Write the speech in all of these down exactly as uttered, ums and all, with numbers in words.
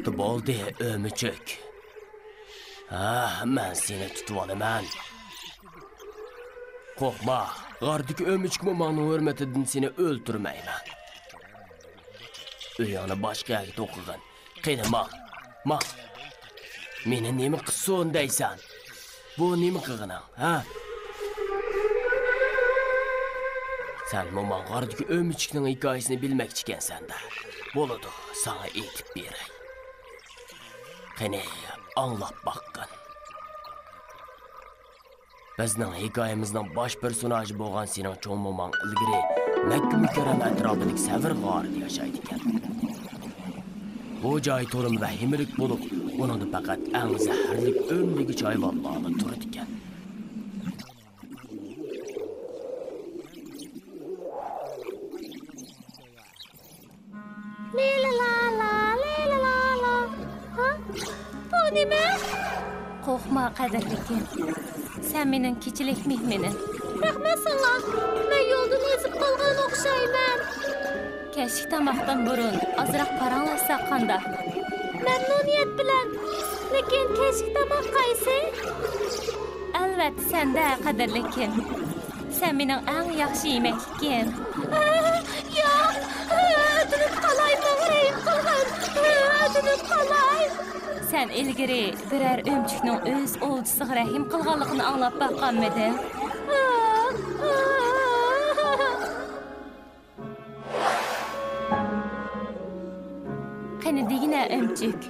بولدى، ئۆمۈچۈك. ھا، مەن سېنى تۇتۇۋالىمەن. قورقما، غاردىكى ئۆمۈچۈك موماڭنىڭ ھۆرمىتىدىن سېنى ئۆلتۈرمەيمەن. ئۆيۈڭنى باشقا يەرگە توقۇغىن. قېنى، ماڭ، ماڭ. مېنى نېمە قىلسۇن دەيسەن؟ بۇ نېمە قىلغىنىڭ، ھە؟ سەن موماڭ غاردىكى ئۆمۈچۈكنىڭ ھېكايىسىنى بىلمەكچىكەنسەن-دە. بولىدۇ، ساڭا ئېيتىپ بېرەي. قېنى، ئاڭلاپ باققىن. بىزنىڭ ھېكايىمىزنىڭ باش پېرسوناژى بولغان سېنىڭ چوڭ موماڭ ئىلگىرى مەككە مۇكەررەمە ئەتراپىدىكى سەۋر غارىدا ياشايدىكەن. بۇ جاي تولىمۇ ۋەھىمىلىك بولۇپ، ئۇنىڭدا پەقەت ئەڭ زەھەرلىك ئۆمدىگۈچ ھايۋانلارلا تۇرىدىكەن. لىلىلالا، لىلىلالا. ھا؟ بۇ نېمە؟ قورقما، قەدىرلىكىم. سەن مېنىڭ كېچىلىك مېھمىنىم. رەھمەت ساڭا. مەن يولدىن ئېزىپ قالغان ئوخشايمەن. كەچلىك تاماقتىن بۇرۇن ئازراق پاراڭلاشساق قانداق؟ مەمنۇنىيەت بىلەن. لېكىن كەچلىك تاماق قايسى؟ ئەلۋەتتە سەندە، قەدىرلىكىم. سەن مېنىڭ ئەڭ ياخشى يېمەكلىكىم. ياق! ئۆتۈنۈپ قالاي، ماڭا رەھىم قىلغىن! ئۆتۈنۈپ قالاي! سەن ئىلگىرى بىرەر ئۆمۈچۈكنىڭ ئۆز ئولجىسىغا رەھىم قىلغانلىقىنى ئاڭلاپ باققانمىدىڭ؟ قېنى دېگىنە، ئۆمۈچۈك،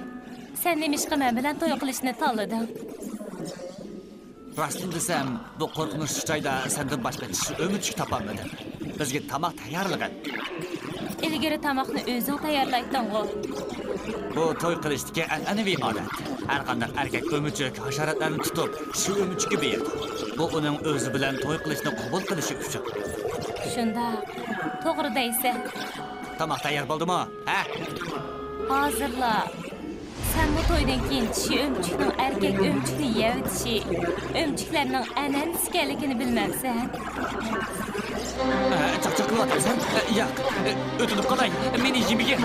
سەن نېمىشقا مەن بىلەن توي قىلىشنى تاللىدىڭ؟ راستىنى دېسەم، بۇ قورقۇنچلۇق جايدا سەندىن باشقا چىشى ئۆمۈچۈك تاپالمىدىم. بىزگە تاماق تەييارلىغىن. ئىلگىرى تاماقنى ئۆزۈڭ تەييارلايتتىڭغۇ؟ بۇ توي قىلىشتىكى ئەنئەنىۋى ئادەت. ھەرقانداق ئەركەك ئۆمۈچۈك ھاشاراتلارنى تۇتۇپ، چىشى ئۆمۈچۈككە بېرىدۇ. بۇ ئۇنىڭ ئۆزى بىلەن توي قىلىشنى قوبۇل قىلىشى ئۈچۈن. شۇنداق. توغرا دەيسەن. تاماق تەييار بولدىمۇ؟ ھە؟ ھازىرلا. سەنمۇ تويدىن كېيىن چىشى ئۆمۈچۈكنىڭ ئەركەك ئۆمۈچۈكنى يەۋېتىشى، ئۆمۈچۈكلەرنىڭ ئەنئەنىسى ئىكەنلىكىنى بىلمەمسەن؟ ئە، چاقچاق قىلىۋاتامسەن؟ ئە، ياق، ئە، ئۆتۈنۈپ قالاي، مېنى يېمىگىن.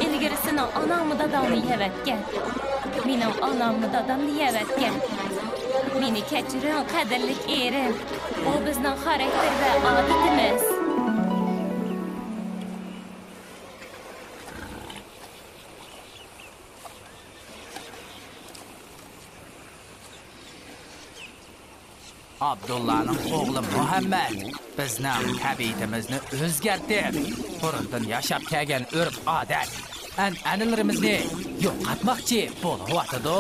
ئىلگىرى سېنىڭ ئاناڭمۇ داداڭنى يەۋەتكەن. مېنىڭ ئاناممۇ دادامنى يەۋەتكەن. مېنى كەچۈرۈڭ، قەدىرلىك ئېرىم. بۇ بىزنىڭ خاراكتېر ۋە ئادىتىمىز. ئابدۇللانىڭ ئوغلى مۇھەممەد بىزنىڭ تەبىئىتىمىزنى ئۆزگەرتىپ، بۇرۇندىن ياشاپ كەلگەن ئۆرپ-ئادەت، ئەنئەنىلىرىمىزنى يوقاتماقچى بولۇۋاتىدۇ.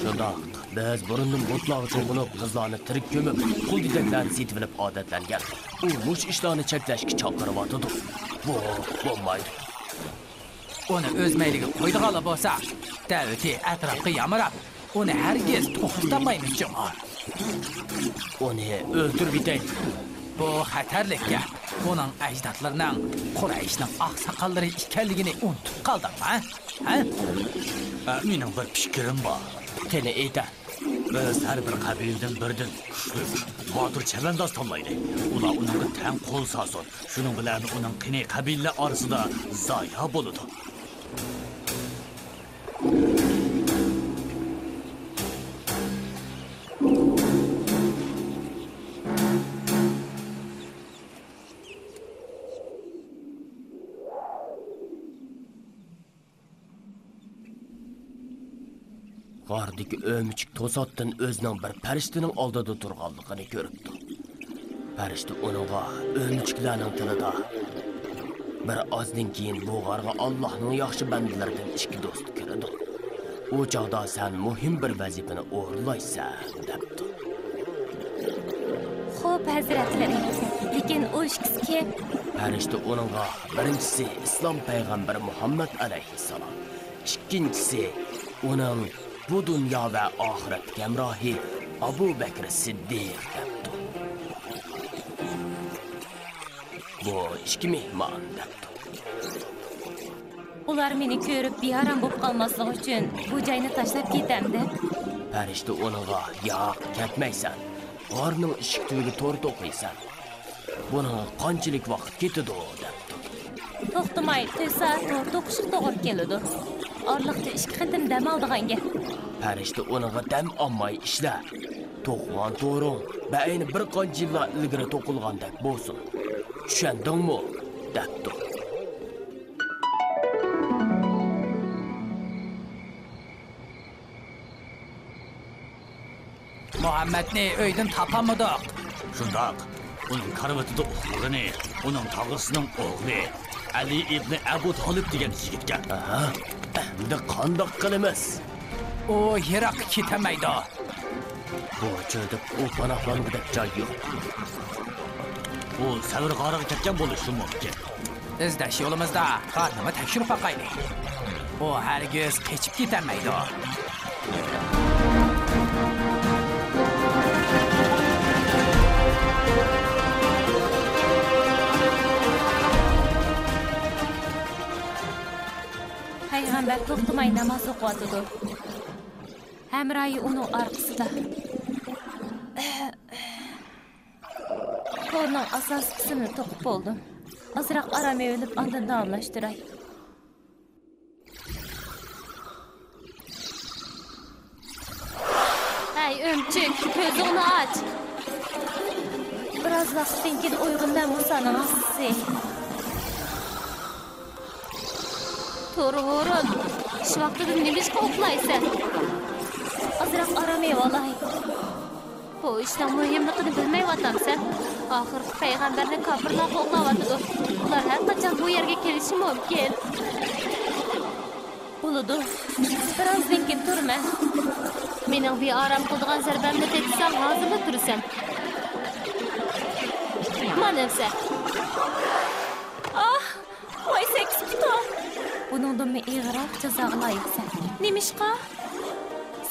شۇنداق، بىز بۇرۇندىن بۇتلارغا چوقۇنۇپ، قىزلارنى تىرىك كۆمۈپ، قۇل-دېدەكلەرنى سېتىۋېلىپ ئادەتلەنگەن. ئۇ مۇشۇ ئىشلارنى چەكلەشكە چاقىرىۋاتىدۇ. بۇ بولمايدۇ. ئۇنى ئۆز مەيلىگە قويىدىغانلا بولساق، دەۋىتى ئەتراپقا يامراپ، ئۇنى ھەرگىز توختىتالمايمىز جۇمۇ. ئۇنى ئۆلتۈرۈۋېتەيلى. بۇ خەتەرلىك گەپ. ئۇنىڭ ئەجدادلىرىنىڭ قۇرەيشنىڭ ئاقساقاللىرى ئىكەنلىكىنى ئۇنتۇپ قالدىڭمۇ؟ ھە؟ ھە، مېنىڭ بىر پىكرىم بار. قېنى، ئېيتە. بىز ھەر بىر قەبىلىدىن بىردىن كۈچلۈك، باتۇر چەۋەنداز تاللايلى. ئۇلار ئۇنىڭغا تەڭ قول سالسۇن. شۇنىڭ بىلەن ئۇنىڭ قېنى قەبىلىلەر ئارىسىدا زايە بولىدۇ. غاردىكى ئۆمۈچۈك توساتتىن ئۆزىنىڭ بىر پەرىشتىنىڭ ئالدىدا تۇرغانلىقىنى كۆرۈپتۇ. پەرىشتە ئۇنىڭغا ئۆمۈچۈكلەرنىڭ تىلىدا، بىر ئازدىن كېيىن بۇ غارغا ئاللاھنىڭ ياخشى بەندىلىرىدىن ئىككى دوست كىرىدۇ. ئۇ چاغدا سەن مۇھىم بىر ۋەزىپىنى ئورۇنلايسەن، دەپتۇ. خوپ، ھەزرەتلىرى، لېكىن ئۇ ئىككىسى كىم؟ پەرىشتە ئۇنىڭغا بىرىنچىسى ئىسلام پەيغەمبىرى مۇھەممەد ئەلەيھىسسالام، ئىككىنچىسى ئۇنىڭ بۇ دۇنيا ۋە ئاخىرەتتىكى ھەمراھى ئەبۇ بەكرى سىددىق، دەپتۇ. بۇ ئىككى مېھمان، دەپتۇ. ئۇلار مېنى كۆرۈپ بىئارام بولۇپ قالماسلىقى ئۈچۈن بۇ جاينى تاشلاپ كېتەمدىم. پەرىشتە ئۇنىڭغا، ياق، كەتمەيسەن. غارنىڭ ئىشىك تۈۋىگە تور توقۇيسەن. بۇنىڭغا قانچىلىك ۋاقىت كېتىدۇ؟ دەپتۇ. توختىماي تۆت سائەت تور توقۇشقا توغرا كېلىدۇ. ئارىلىقتا ئىككى قېتىم دەم ئالىدىغان گەپ. پەرىشتە ئۇنىڭغا دەم ئالماي ئىشلە. توقۇغان تورۇڭ بەئەينى بىر قانچە يىللار ئىلگىرى توقۇلغاندەك بولسۇن. چۈشەندىڭمۇ؟ دەپتۇ. مۇھەممەدنى ئۆيدىن تاپالمىدۇق. شۇنداق. ئۇنىڭ كارىۋىتىدا ئۇخلىغىنى ئۇنىڭ تاغىسىنىڭ ئوغلى ئەلى ئىبنى ئەبۇ تالىپ دېگەن يىگىتكەن. ئەھە، ئەمدى قانداق قىلىمىز؟ ئۇ يىراققا كېتەلمەيدۇ. بۇ چۆلدە ئۇ پاناھلانغۇدەك جاي يوق. ئۇ سەۋر غارىغا كەتكەن بولۇشى مۇمكىن. ئىزدەش يولىمىزدا غارنىمۇ تەكشۈرۈپ باقايلى. ئۇ ھەرگىز قېچىپ كېتەلمەيدۇ. پەيغەمبەر توختىماي ناماز ئوقۇۋاتىدۇ. ھەمراھى ئۇنىڭ ئارقىسىدا. تورنىڭ ئاساسىي قىسمىنى توقۇپ بولدۇم. ئازراق ئارام ئېلىپ، ئاندىن داۋاملاشتۇراي. ھەي، ئۆمۈچۈك، كۆزۈڭنى ئاچ! بىراز ۋاقىتتىن كېيىن ئويغىنىمەن، مۇسانىڭ ئاستىسى. تۇر، ھۇرۇن! چۈش ۋاقتىدا نېمىشقا ئۇخلايسەن؟ ئازراق ئارام ئېلىۋالاي. بۇ ئىشنىڭ مۇھىملىقىنى بىلمەيۋاتامسەن؟ ئاخىرقى پەيغەمبەرنى كاپىرلار قوغلاۋاتىدۇ. ئۇلار ھەر قاچان بۇ يەرگە كېلىشى مۇمكىن. بولىدۇ. بىرازدىن كېيىن تۇرىمەن. مېنىڭ بىئارام قىلىدىغان زەربەمنى تېتىساڭ، ھازىرلا تۇرىسەن. مانا ئەمسە. ئاھ! ۋاي سەككىز پۇتۇم! بۇنىڭدىنمۇ ئېغىرراق جازاغا لايىقسەن. نېمىشقا؟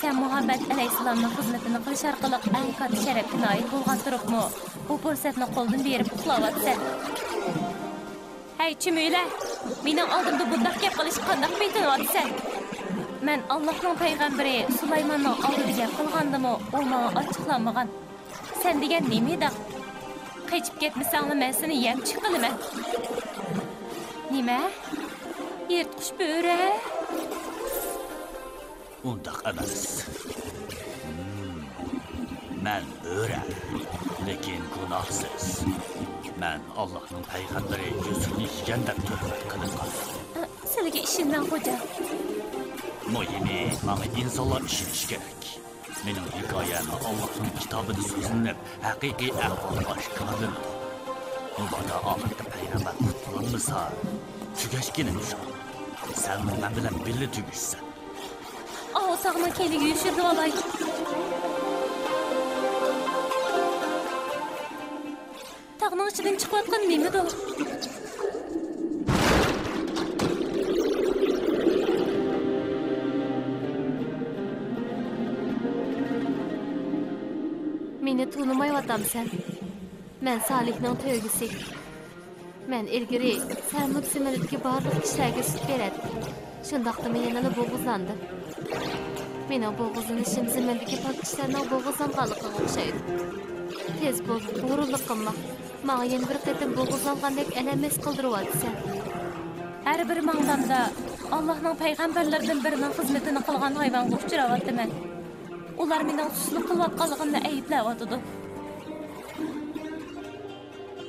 سەن مۇھەممەد ئەلەيھىسسالامنىڭ خىزمىتىنى قىلىش ئارقىلىق ئەڭ كاتتا شەرەپكە نائىل بولغان تۇرۇپمۇ، بۇ پۇرسەتنى قولدىن بېرىپ ئۇخلاۋاتىسەن. ھەي، چۈمۈلە! مېنىڭ ئالدىمدا بۇنداق گەپ قىلىشقا قانداق پېتىنىۋاتىسەن؟ مەن ئاللاھنىڭ پەيغەمبىرى سۇلايماننىڭ ئالدىدا گەپ قىلغاندىمۇ، ئۇ ماڭا ئاچچىقلانمىغان. سەن دېگەن نېمە ئىدىڭ؟ قېچىپ كەتمىسەڭلا مەن سېنى يەمچۈك قىلىمەن. نېمە؟ يىرتقۇچ بۆرە؟ ئۇنداق ئەمەس. ھىم، مەن بۆرە، لېكىن گۇناھسىز. مەن ئاللاھنىڭ پەيغەمبىرى يۈسۈپنى يېگەن دەپ تۆھمەت قىلىنغان. ئە، سىلىگە ئىشىنىمەن، خوجا. مۇھىمى، ماڭا ئىنسانلار ئىشىنىشى كېرەك. مېنىڭ ھېكايەم ئاللاھنىڭ كىتابىدا سۆزلىنىپ، ھەقىقىي ئەھۋال ئاشكارىلىنىدۇ. مۇبادا ئاخىرقى پەيغەمبەر قۇتۇلالمىسا، تۈگەشكىنىم شۇ. سەنمۇ مەن بىلەن بىللە تۈگىشىسەن. ئاۋۇ تاغنىڭ كەينىگە يوشۇرۇنۇۋالاي. تاغنىڭ ئىچىدىن چىقىۋاتقان نېمىدۇ؟ مېنى تونۇمايۋاتامسەن؟ مەن سالىھنىڭ تۆگىسى. مەن ئىلگىرى سەمۇد زېمىنىدىكى بارلىق كىشىلەرگە سۈت بېرەتتىم. شۇنداقتىمۇ يەنىلا بوغۇزلاندىم. مېنىڭ بوغۇزلىنىشىم زېمىندىكى پاك كىشىلەرنىڭ بوغۇزلانغانلىقىغا ئوخشايدۇ. تېز بول، ھۇرۇنلۇق قىلما. ماڭا يەنە بىر قېتىم بوغۇزلانغاندەك ئەلەم ھېس قىلدۇرۇۋاتىسەن. ھەر بىر ماڭغاندا ئاللاھنىڭ پەيغەمبەرلىرىدىن بىرىنىڭ خىزمىتىنى قىلغان ھايۋانغا ئۇچراۋاتىمەن. ئۇلار مېنىڭ سۇسلۇق قىلىۋاتقانلىقىمنى ئەيىبلەۋاتىدۇ.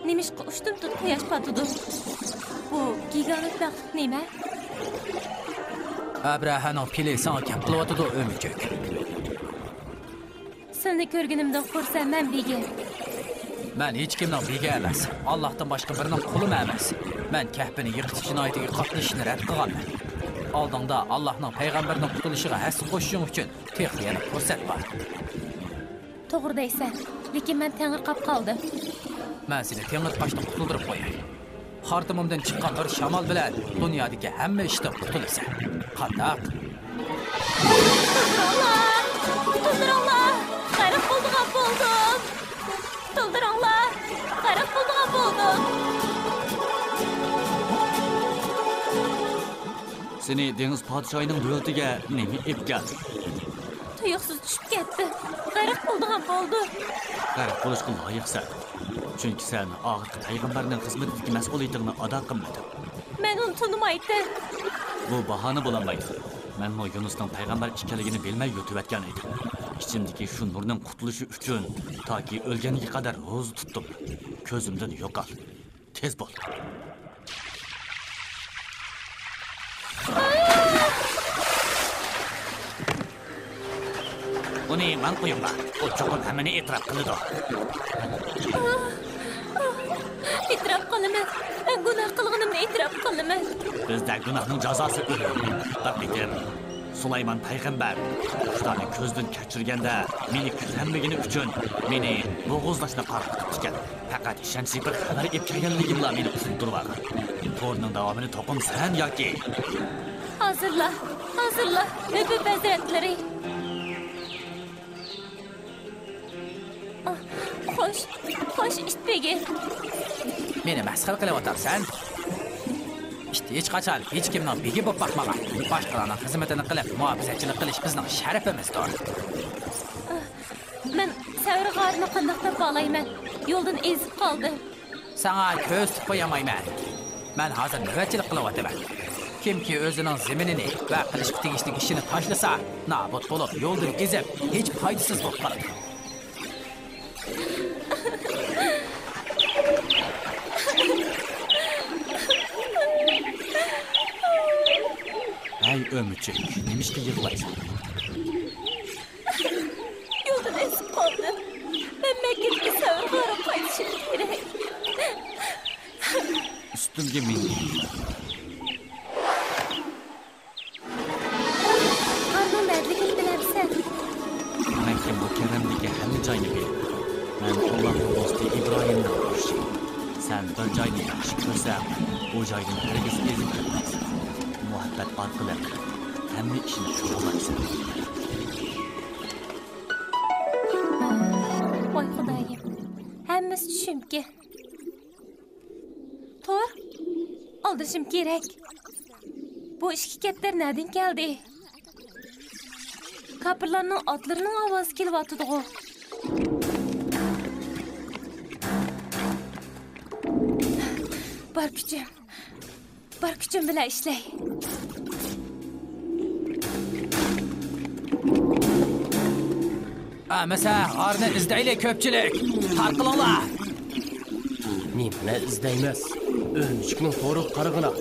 نېمىشقا ئۇشتۇمتۇت قۇياش پاتىدۇ؟ بۇ گىگانت بەختلىك نېمە؟ ئەبرەھەنىڭ پىلى ساڭا گەپ قىلىۋاتىدۇ، ئۆمۈچۈك. سىلىنى كۆرگىنىمدىن خۇرسەنمەن، بېگىم. مەن ھېچكىمنىڭ بېگى ئەمەس، ئاللاھتىن باشقا بىرىنىڭ قۇلىمۇ ئەمەس. مەن كەھپىنى يىقىتىش جىنايىتىگە قاتنىشىشنى رەت قىلغانمەن. ئالدىڭدا ئاللاھنىڭ پەيغەمبىرىنىڭ قۇتۇلۇشىغا ھەسسە قوشۇشۇڭ ئۈچۈن تېخى يەنە پۇرسەت بار. توغرا دەيسەن، لېكىن مەن تېڭىرقاپ قالدىم. مەن سېنى تېڭىرقاشتىن قۇتۇلدۇرۇپ قوياي. خارتۇمۇمدىن چىققان بىر شامال بىلەن دۇنيادىكى ھەممە ئىشتىن قۇتۇلىسەن. قانداق؟ قۇتۇلدۇرۇڭلار! قۇتۇلدۇرۇڭلار! غەرق بولىدىغان بولدۇم! قۇتۇلدۇرۇڭلار! غەرق بولىدىغان بولدۇم! سېنى دېڭىز پادىشاھىنىڭ دۆلىتىگە نېمە ئېلىپ كەلدى؟ تۇيۇقسىز چۈشۈپ كەتتى. غەرق بولىدىغان بولدۇم. غەرق بولۇشقا لايىقسەن. چۈنكى سەن ئاخىرقى پەيغەمبەرنىڭ خىزمىتىدىكى مەسئۇلىيىتىڭنى ئادا قىلمىدىڭ. مەن ئۇنى تونۇمايتتىم. بۇ باھانە بولالمايدۇ. مەنمۇ يۇنۇسنىڭ پەيغەمبەر ئىكەنلىكىنى بىلمەي يۇتۇۋەتكەن ئىدىم. ئىچىمدىكى شۇ نۇرنىڭ قۇتۇلۇشى ئۈچۈن تاكى ئۆلگەنگە قەدەر روزا تۇتتۇم. كۆزۈمدىن يوقال. تېز بول. ئۇنى ماڭا قويۇڭلار. ئۇ چوقۇم ھەممىنى ئېتىراپ قىلىدۇ. ئېتىراپ قىلىمەن. گۇناھ قىلغىنىمنى ئېتىراپ قىلىمەن. بىزدە گۇناھنىڭ جازاسى ئۆلۈم. بىر قېتىم سۇلايمان پەيغەمبەر خۇدانى كۆزدىن كەچۈرگەندە، مېنى كۈتەلمىگىنى ئۈچۈن مېنى بوغۇزلاشنى قارار قىپتىكەن. پەقەت ئىشەنچلىك بىر خەۋەر ئېلىپ كەلگەنلىكىملا مېنى قۇتۇلدۇرۇۋالغان. تورنىڭ داۋامىنى توقۇم سەن ياكى؟ ھازىرلا، ھازىرلا، ھۆبۈپ ھەزرەتلىرى. ئاھ، خوش، خوش ئىت بېگى. مېنى مەسخىرە قىلىۋاتامسەن؟ ئىت ھېچقاچان ھېچكىمنىڭ بېگى بولۇپ باقمىغان. باشقىلارنىڭ خىزمىتىنى قىلىپ، مۇھاپىزەتچىلىك قىلىش بىزنىڭ شەرىپىمىزدۇر. مەن سەۋر غارىنى قانداق تاپالايمەن؟ يولدىن ئېزىپ قالدىم. ساڭا كۆرسىتىپ قويالمايمەن. مەن ھازىر نۆۋەتچىلىك قىلىۋاتىمەن. كىمكى ئۆزىنىڭ زېمىنىنى ۋە قىلىشقا تېگىشلىك ئىشىنى تاشلىسا، نابۇت بولۇپ، يولدىن ئېزىپ، ھېچ پايدىسىز بولۇپ قالىدۇ. ھەي، ئۆمۈچۈك، نېمىشقا يىغلايسەن؟ يولدىن ئېزىپ قالدىم. مەن مەككىدىكى سەۋر غارىغا قايتىشىم كېرەك. ئۈستۈمگە مىن. غارنىڭ نەدىلىكىنى بىلەمسەن؟ مەككە مۇكەررەمدىكى ھەممە جاينى بىلىمەن. مەن ئاللاھنىڭ دوستى ئىبراھىمنىڭ ئۇرۇشى. سەن بىر جاينى ياخشى كۆرسەڭ، ئۇ جايدىن ھەرگىز ئېزىپ كەتمەيسەن. مۇھەببەت ئارقىلىق ھەممە ئىشنى تاماملايسەن. ۋاي خۇدايىم، ھەممىسى چۈشۈمكەن. تور، ئالدىرىشىم كېرەك. بۇ ئىككى كەپتەر نەدىن كەلدى؟ كاپىرلارنىڭ ئاتلىرىنىڭ ئاۋازى كېلىۋاتىدىغۇ. بار كۈچۈم، بار كۈچۈم بىلەن ئىشلەي. ئەمىسە، غارنى ئىزدەيلى، كۆپچىلىك! تارقىلىڭلار! نېمىنى ئىزدەيمىز؟ ئۆمۈچۈكنىڭ تورىغا قارىغىنا.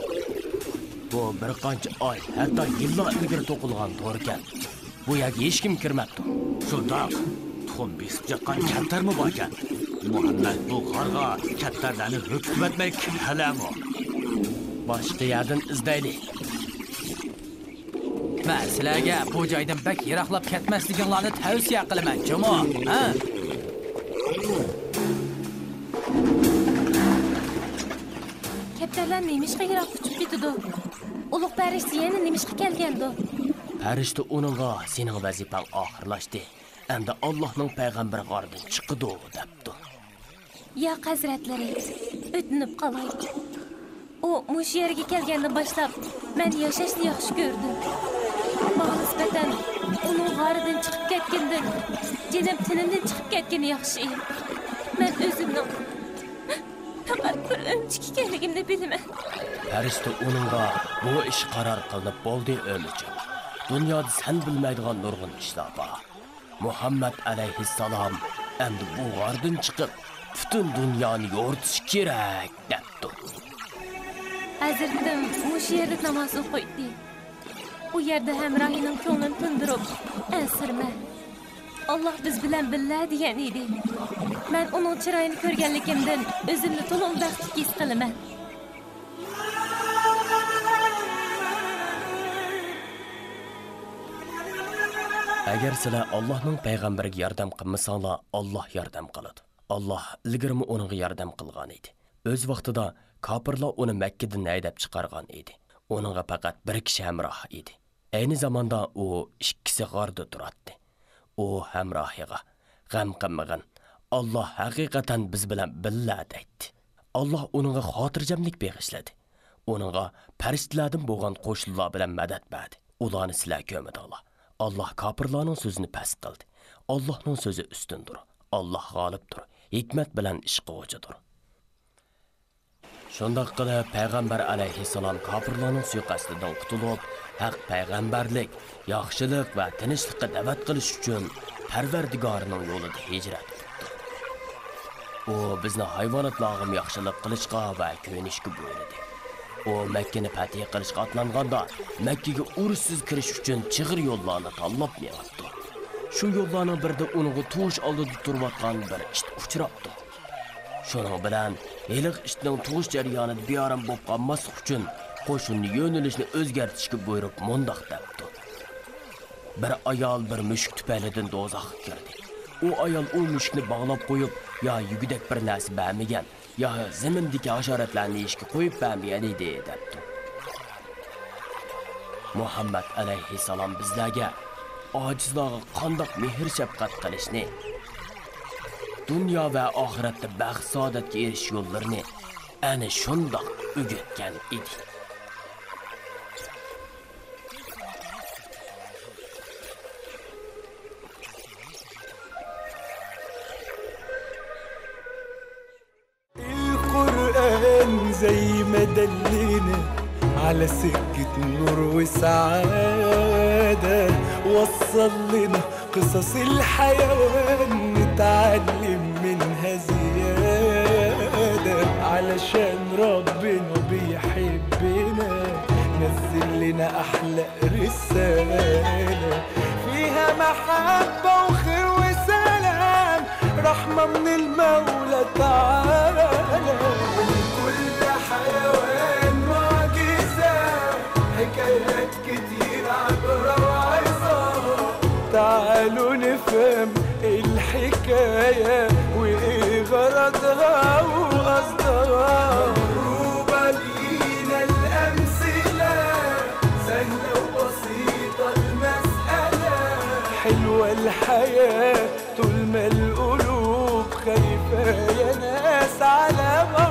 بۇ بىر قانچە ئاي، ھەتتا يىللار ئىلگىرى توقۇلغان توركەن. بۇ يەرگە ھېچكىم كىرمەپتۇ. شۇنداق. تۇخۇم بېسىپ چىققان كەپتەرمۇ باركەن. مۇھەممەد بۇ غارغا كەپتەرلەرنى ھۆكۈتۈۋەتمەي كىرەلەمۇ؟ باشقا يەردىن ئىزدەيلى. مەن سىلەرگە بۇ جايدىن بەك يىراقلاپ كەتمەسلىكىڭلارنى تەۋسىيە قىلىمەن، جۇمۇ، ھە؟ كەپتەرلەر نېمىشقا يىراققا ئۇچۇپ كېتىدۇ؟ ئۇلۇغ پەرىشتە يەنە نېمىشقا كەلگەندۇ؟ پەرىشتە ئۇنىڭغا، سېنىڭ ۋەزىپەڭ ئاخىرلاشتى، ئەمدى ئاللاھنىڭ پەيغەمبىرى غاردىن چىقىدۇ، دەپتۇ. ياق، ھەزرەتلىرى، ئۆتۈنۈپ قالاي. ئۇ مۇشۇ يەرگە كەلگەندىن باشلاپ، مەن ياشاشنى ياخشى كۆردۈم. ماڭا نىسبەتەن ئۇنىڭ غارىدىن چىقىپ كەتكىنىدىن، جېنىم تېنىمدىن چىقىپ كەتكىنى ياخشى. مەن ئۆزۈمنىڭ پەقەت بىر ئۆمۈچۈك ئىكەنلىكىمنى بىلىمەن. پەرىشتە ئۇنىڭغا، بۇ ئىش قارار قىلىنىپ بولدى، ئۆمۈچۈك. دۇنيادا سەن بىلمەيدىغان نۇرغۇن ئىشلار بار. مۇھەممەد ئەلەيھىسسالام ئەمدى بۇ غاردىن چىقىپ، پۈتۈن دۇنيانى يورۇتۇشى كېرەك، دەپتۇ. ھەزرىتىم مۇشۇ يەردە ناماز ئوقۇيتتى. ئۇ يەردە ھەمراھىنىڭ كۆڭلىنى تىندۇرۇپ، ئەنسىرىمە، ئاللاھ بىز بىلەن بىللە، دېگەن ئىدى. مەن ئۇنىڭ چىرايىنى كۆرگەنلىكىمدىن ئۆزۈمنى تولىمۇ بەختلىك ھېس قىلىمەن. ئەگەر سىلەر ئاللاھنىڭ پەيغەمبىرىگە ياردەم قىلمىساڭلار، ئاللاھ ياردەم قىلىدۇ. ئاللاھ ئىلگىرىمۇ ئۇنىڭغا ياردەم قىلغان ئىدى. ئۆز ۋاقتىدا كاپىرلار ئۇنى مەككىدىن ھەيدەپ چىقارغان ئىدى. ئۇنىڭغا پەقەت بىر كىشى ھەمراھ ئىدى. ئەينى زاماندا ئۇ ئىككىسى غاردا تۇراتتى. ئۇ ھەمراھىغا، «غەم قىلمىغىن، ئاللاھ ھەقىقەتەن بىز بىلەن بىللە» دەيتتى. ئاللاھ ئۇنىڭغا خاتىرجەملىك بېغىشلىدى. ئۇنىڭغا پەرىشتىلەردىن بولغان قوشۇنلار بىلەن مەدەت بەردى. ئۇلارنى سىلەر كۆرمىدىڭلار. ئاللاھ كاپىرلارنىڭ سۆزىنى پەس قىلدى. ئاللاھنىڭ سۆزى ئۈستۈندۇر. ئاللاھ غالىبتۇر، ھېكمەت بىلەن ئىش قىلغۇچىدۇر. شۇنداق قىلىپ، پەيغەمبەر ئەلەيھىسسالام كاپىرلارنىڭ سۇيىقەستىدىن قۇتۇلۇپ، ھەق پەيغەمبەرلىك، ياخشىلىق ۋە تىنچلىققا دەۋەت قىلىش ئۈچۈن پەرۋەردىگارىنىڭ يولىدا ھىجرەت قىپتۇ. ئۇ بىزنى ھايۋاناتلارغىمۇ ياخشىلىق قىلىشقا ۋە كۆيۈنۈشكە بۇيرۇدى. ئۇ مەككىنى پەتھى قىلىشقا ئاتلانغاندا، مەككىگە ئۇرۇشسىز كىرىش ئۈچۈن چىغىر يوللارنى تاللاپ مېڭىپتۇ. شۇ يوللارنىڭ بىرىدە ئۇنىڭغا تۇغۇش ئالدىدا تۇرۇۋاتقان بىر ئىت ئۇچراپتۇ. شۇنىڭ بىلەن ھېلىقى ئىتنىڭ تۇغۇش جەريانىدا بىئارام بولۇپ قالماسلىق ئۈچۈن، قوشۇننى يۆنىلىشنى ئۆزگەرتىشكە بۇيرۇپ، مۇنداق دەپتۇ: بىر ئايال بىر مۈشۈك تۈپەيلىدىن دوزاخقا كىردى. ئۇ ئايال ئۇ مۈشۈكنى باغلاپ قويۇپ، يا يېگۈدەك بىر نەرسە بەرمىگەن، يا زېمىندىكى ھاشاراتلارنى يېيىشكە قويۇپ بەرمىگەن ئىدى، دەپتۇ. مۇھەممەد ئەلەيھىسسالام بىزلەرگە ئاجىزلارغا قانداق مېھىر-شەپقەت قىلىشنى، دۇنيا ۋە ئاخىرەتتە بەخت-سائادەتكە ئېرىشىش يوللىرىنى ئەنە شۇنداق ئۆگەتكەن ئىدى. القرآن زي ما دلنا على سكة نور وسعادة، وصل لنا قصص الحياة نتعلم منها زيادة، علشان ربنا بيحبنا نزل لنا أحلى رسالة فيها محبة وخير وسلام، رحمة من المولى تعالى. كل حيوان معجزة، حكايات كتير عبرة وعظة. تعالوا نفهم الحكاية وإيه غرضها وقصدها. مضروبة لينا الأمثلة، سهلة وبسيطة المسألة. حلوة الحياة طول ما القلوب خايفة يا ناس على بعضها.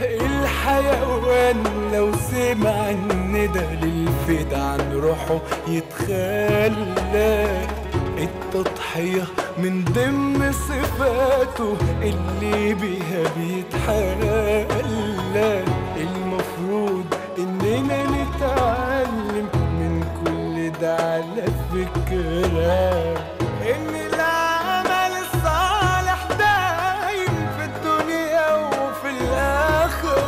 الحيوان لو سمع الندى للفدا عن روحه يتخلى. التضحية من ضمن صفاته اللي بيها بيتحلى. المفروض إننا نتعلم من كل ده على فكرة، إن العمل الصالح دايم في الدنيا وفي الآخرة.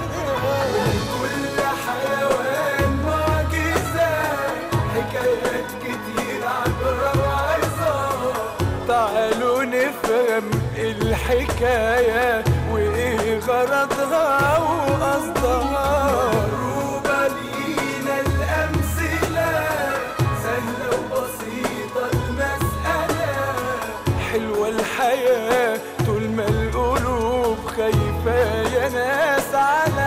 كل حيوان معجزة، حكايات كتير عبرة وعظة. تعالوا نفهم الحكاية وإيه غرضها وقصدها. مضروبة لينا الأمثلة، سهلة وبسيطة المسألة. حلوة الحياة طول ما القلوب خايفة يا ناس على